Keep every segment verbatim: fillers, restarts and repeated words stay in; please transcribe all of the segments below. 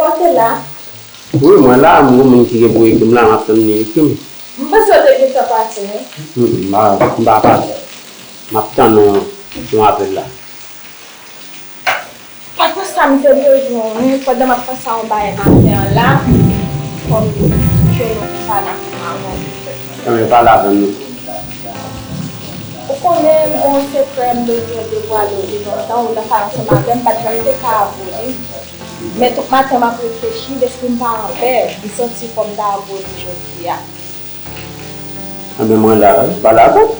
Ou te la? Wi, mwen la, m gon moun ki gen pou ekri m la, m ap tann li ekri m. M panse w te gentan pase, wi. M pa, m pa pase. M ap tann yon, yon apèl la. Pandan sa, m te bezwen w, wi, pandan m ap panse a yon bagay maten an la, kòm ke nou te pale ansanm avè w. Anben, pale avè m non. Ou konnen m gen yon sekrè m bezwen devwale w li lontan, ou nan kay ansanm avè m, m pa t janm te ka avwe li. Men tout maten m ap reflechi, lespri m pa anpè, m santi fò m ta avwe li jodi a. Anben, mwen la wi, pale avè m.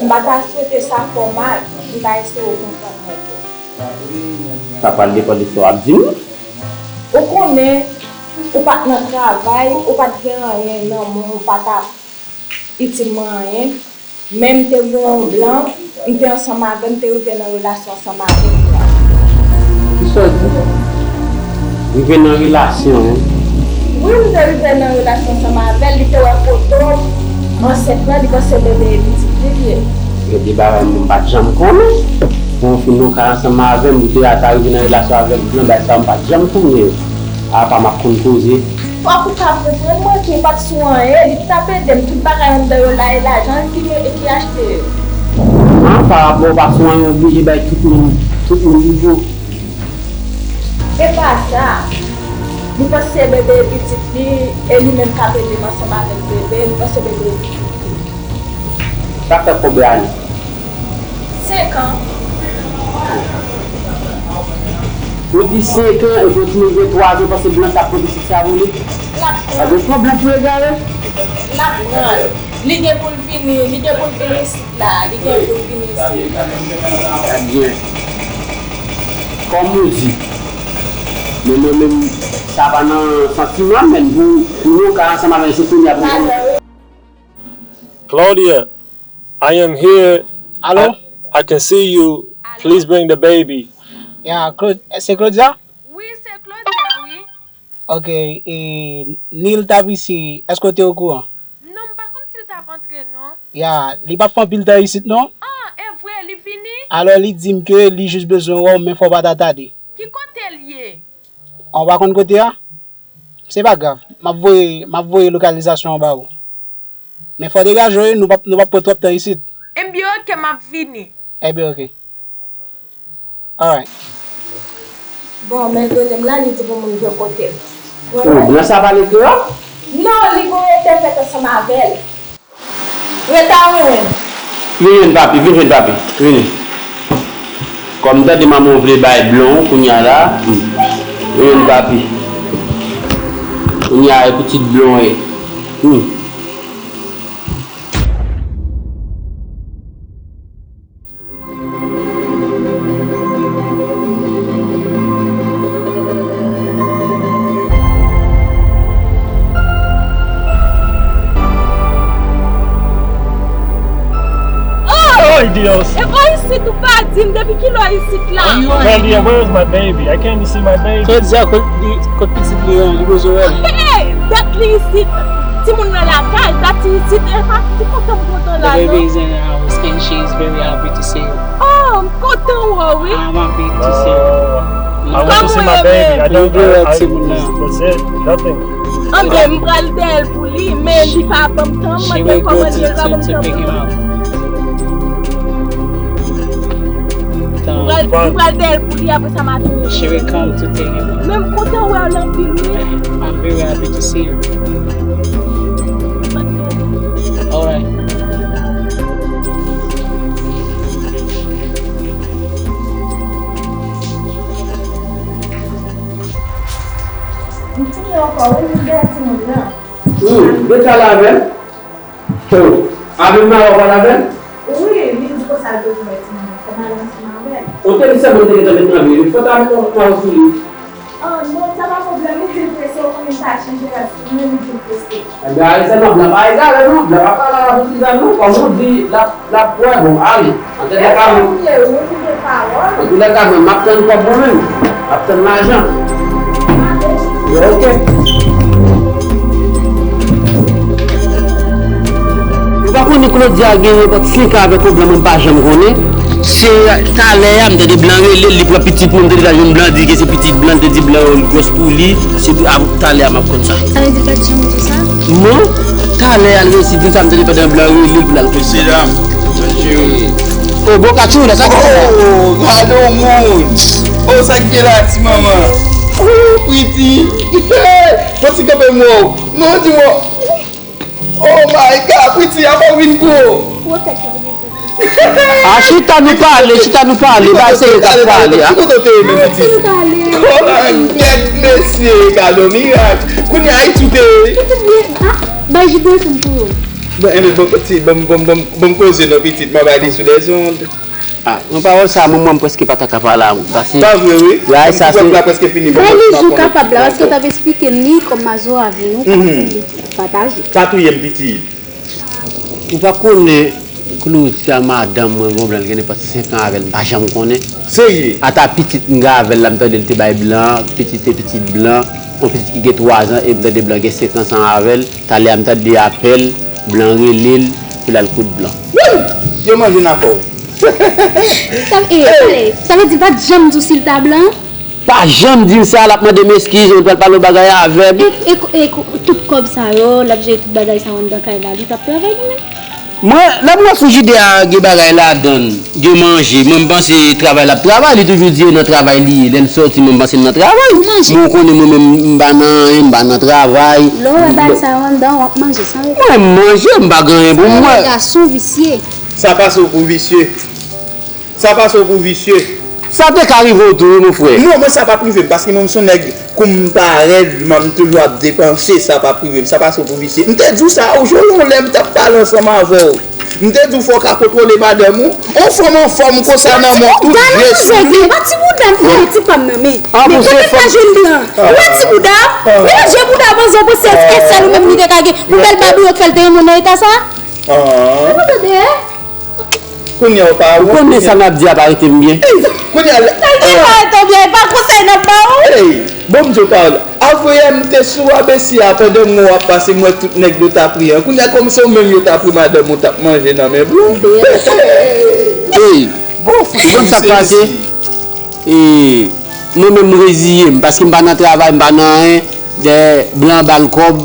M pa ta swete sa fè w mal, m ta eseye w konprann mwen tou. Sa pral depann de sa w ap di m. Ou konnen, ou pa t nan travay, ou pa t gen anyen nan men w, ou pa t ap itil mwen anyen. Men m te gen yon blan, m te ansanm avè l, m te rive nan relasyon ansanm avè l la. Kisa w di? Rive nan relasyon, wi. Wi, m te rive nan relasyon ansanm avè l, li te wè foto m ansent lan, li panse bebe e pitit li l ye. Gen de bagay m pa t janm konnen. Pou yon fi nan kay ansanm avè m, li te ata rive nan relasyon avè m, nan bagay sa m pa t janm konnen yo. Apa m ap konn koze. Fòk ou ka konprann mwen tou, ou pa t sou anyen, li t ap ede m, tout bagay anndan yo la, e lajan l ki, ki achte yo. An, pa rapò ou pa sou anyen, ou blije bay tout moun, tout moun li vo. E pa sa, li panse bebe e pitit li, e li menm k ap ede m ansanm avèk bebe, li panse bebe e pitit li. Sa fè konbyen ane? Senk an. Ou di senk an epi yon timoun gen twa zan panse blan sa pran pitit sa pou li? L ap pran. A gen pwoblèm pou egare? L ap pran. Li gen pou l vini, li gen pou l vini isit la, li gen pou l vini isit. Ebyen, kòm ou di, men mwen menm, sa pa nan santiman m, men pou, pou nou ka ansanm avè l, se kounye a pou nou. Claudia, I am here. Alo? I, I can see you. Please bring the baby. Ya, Claude, se Claudia? Wi, se Claudia, wi. Ok, e, Neil t ap isi, èske w te okouran? Non, m pa konn si l t ap antre, non. Ya, li p ap fè anpil tan isit, non? Ah, e vre, li vini? Alò, li di m ke li jis bezwen wè w, men fò w pa ta tade. Ki kote l ye? An, w pa konn kote a? Se pa grav. M ap voye, m ap voye lokalizasyon an ba ou. Men fò w degaje w, wi, nou p ap, nou p ap pran twòp tan isit. Ebyen, oke, m ap vini. Ebyen, oke. Alright. Bon, men rele m la, li di pou moun vin kote l. Oh, blan sa pale kreyòl? Non, li gon entèprèt ansanm avè l. Rete a, Wiwin. Vin jwenn papi, vin jwenn papi. Vini. Kòm m tande manman w vle bay blon w kounya la, hmm. Vin jwenn papi. Kounya e pitit blon w ye. Hmm. Oh! Ay, Dios! E pa isit ou pa di m depi kilè isit la? Claudia, where is my baby? I can't see my baby. Claudia, kot li, kot pitit li an, li bezwen wè l. Hey! Dat li isit. Timoun nan lakay, dat li isit. E pa ti kontan m kontan la, non. The baby is in the house and she is very happy to see you. Oh, m kontan wè w, wi. I'm happy to see you. Oh, I want to see my baby. I don't, I, I, that's it. Nothing. Anben, m pral dèyè l pou li, men li pa ban m tan, m mande l kòman li ye, li pa ban m tan pou li. M pral, m pral dèyè l pou li, apre sa m a tounen. She will come to take him. Men m kontan wè w anpil, wi. I'm very happy to see you. Alright. M tounen ankò, wi, m dèyè timoun nan. Hmm, de ka l avè l? Oh, avè m nan w pral avè l? Wi, li di konsa l bezwen wè timoun nan, fò m al ansanm avè l. Ou te di sèlman li te gentan met nan vi li, fò w ta met yon mayo sou li. Ah, non, sa pa pwoblèm, li di l prese, ou konnen m pa chanje rad sou mwen, li di l prese. Ebyen, ale sèlman, blan pa egare non, blan pa pale a la pou ti zam non, kòm ou di, l ap, l ap wè, bon, ale. Antèn nan ka mwen. Antèn nan ka mwen, m ap tann kòb mwen menm. M ap tann lajan. Yo, oke. Ou pa konnen Claudia gen nenpòt senk an avèk yon blan mwen pa janm konnen. Se talè a, m tande blan rele l, li pran pitit mwen, m tande l al jwenn blan, di ke se pitit blan, l te di blan yo l gwòs pou li. Se tou, a, talè a m ap konn sa. Sa vle di l pa t janm di sa? Non. Talè a l resi di sa, m tande pandan blan rele l pou l al konn sa. Mesye dam, mesye. Oh, bon, Kachou, la, sa ki fè la? Oh, gade yon moun. Oh, sa k gen la, ti manman? Oh, Priti. Bon, ti kanpe m wè w. Non, di mwen. Oh my God, Priti, apa w vin gwo? A, chita nou pale, chita nou pale, ba se yo k ap pale a. Ki kote w te ye menm, pitit? Kòman kèt mesye, gade yon mirak. Kounye a Ayiti w te ye? Pitit byen, a, bay jibwe pou m pou yo. Bon, enben, bon, pitit, bon, bon, bon, bon koze non, pitit, m a bay li sou lèzond. A, yon pawòl sa, mwen, mwen, m prèske pa ta ka pale avè w, paske... Pa vre, wi. Bagay sa, se... Pwèp la prèske fini, bon, bay li jou kapab la, paske w t ap esplike m li kòm Mazora vini, ou pa fè li pataje. Pa touye m, pitit. Ou pa konnen Claudia, madanm mwen, gon blan, li gen nenpòt senk an avè l, m pa janm konnen. Serye? Ata pitit m gen avè l la, m tande l te bay blan, pitit te pitit blan, yon pitit ki gen twa zan, e m tande blan gen senk an ansanm avè l. Talè a m tande apèl, blan rele l pou l al koud blan. Wouy! Yo manje nan kò w. Sa, e, talè, sa vle di l pa t janm di w si l ta blan? Pa janm di m sa, l ap mande m eskiz, ou pral pale yon bagay avè m. E, e, e, tout kòb sa yo, l ap jere tout bagay sa yo anndan kay la, li t ap travay li menm? Mwen, lè m wè frijidè a gen bagay ladan l, gen manje, mwen m panse travay l ap travay, li toujou di yo nan travay li ye. Lè l sòti, mwen m panse l nan travay. Ou manje? Men w konnen mwen menm, m pa nan anyen, m pa nan travay. Lè w wè bagay sa yo anndan, w ap manje san rete. Mwen, m manje, m pa gen anyen pou m wè. Gason visye. Sa pase w pou visye. Sa pase w pou visye. Sa te ka rive w tou, wi, mon frè. Non, mwen, sa p ap rive m, paske mwen, m se yon nèg, kou m parèt, m toujou ap depanse, sa p ap rive m. Sa pase w pou visye. M te di w sa, ou jwe yon lè, m t ap pale ansanm avè w. M te di w fò w ka kontwole madanm ou. On fanm anfòm konsa nan mwen, tout je sou li. Wè ti bouda m, wè ti pa m nan, men, men kote m ta jwenn blan? Wè ti bouda m? Ou wè je bouda m, manzè, ou panse se sèl ou menm li te ka gen? Pou bèl bab ou yo k fè l te renmen w nan eta sa? Ou tande, en? Kounye a w pa wont. Ou konnen sa n ap di a pa rete m byen. Kounye a la. Sa l te pa rete w byen, e pa konsèy n ap ba w? Ey, bon, m di w pawòl. Avwe yè m te sou A B C a, pandan m wè w ap pase, m wè tout nèg yo t ap ri an. Kounye a, kòm se w menm yo t ap ri, madanm ou t ap manje nan men blan. Ey, bon, ou konn sa k pase? E, mwen menm, m reziye m, paske m pa nan travay, m pa nan anyen. Dèyè blan ba l kòb,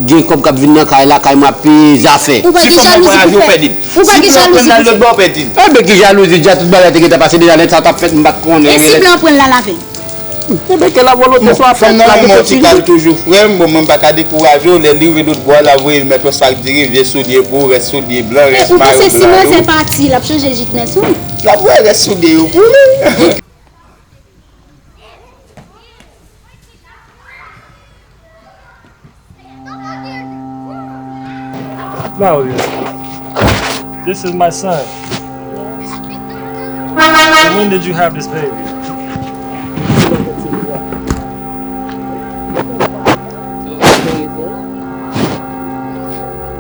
gen kòb k ap vin nan kay la, kay mwen ap peye zafè. Ou pa gen jalouzi pou fè? Ou pa gen jalouzi pou fè? Enben, ki jalouzi, deja tout bagay te gentan pase deja, lè sa t ap fèt, m pa t konnen. E si blan pran l al avè l? Enben, ke la volonté soit faite, la gen pòt li. Fanm nan renmen w, ti kal toujou, frè m, bon, mwen m pa ka dekouraje w, lè l rive lòt bò a, l ap voye l mèt yon sak diri, vye soulye pou ou, rès soulye blan, rès mayo blan. E ou panse si manzè pati, l ap chanje jik nèt sou ou? L ap voye rès soulye yo pou li. Claudia, this is my son. When did you have this baby?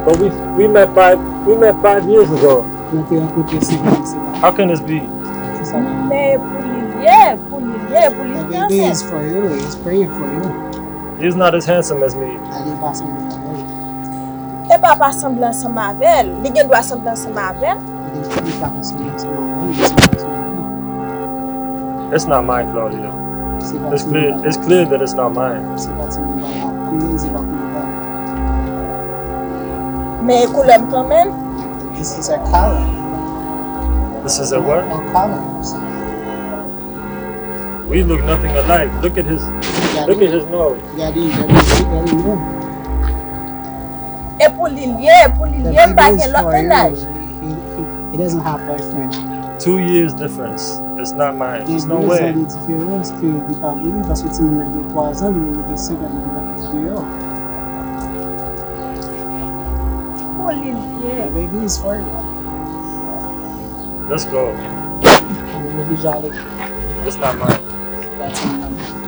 But we, we met five, we met five years ago. Nou te rankontre senk an de sila. How can this be? Se sa. Men pou li l ye, pou li l ye, pou li l ye. The baby is for you, he's praying for you. He's not as handsome as me. Li pa sanble avè w. Epa pa sanble ansanm avè l. Li gen dwa sanble ansanm avè l. Li, li pa ka sanble ansanm avè w, li sanble ansanm avè w. It's not mine, Claudia. Se pa ti bouda. It's clear, it's clear that it's not mine. Se pa ti bouda la. Koulè l, se pa koulè pa l. Men e koulè m kanmenm. This is a color. This is a what? A color. We look nothing alike. Look at his, look at his nose. Gade, gade, gade, gade, non. E pou li l ye, e pou li l ye, m pa gen lòt mennaj. He, he, he, he doesn't have boyfriend. Two years difference. It's not mine. There's no way. Gen de zan de diferans ke li pa pou li, paske timoun nan gen twa zan, li menm li gen senk an, li deja deyò. Pou li l ye. The baby is for you. Let's go. Nou oblije ale. It's not mine. That's not mine.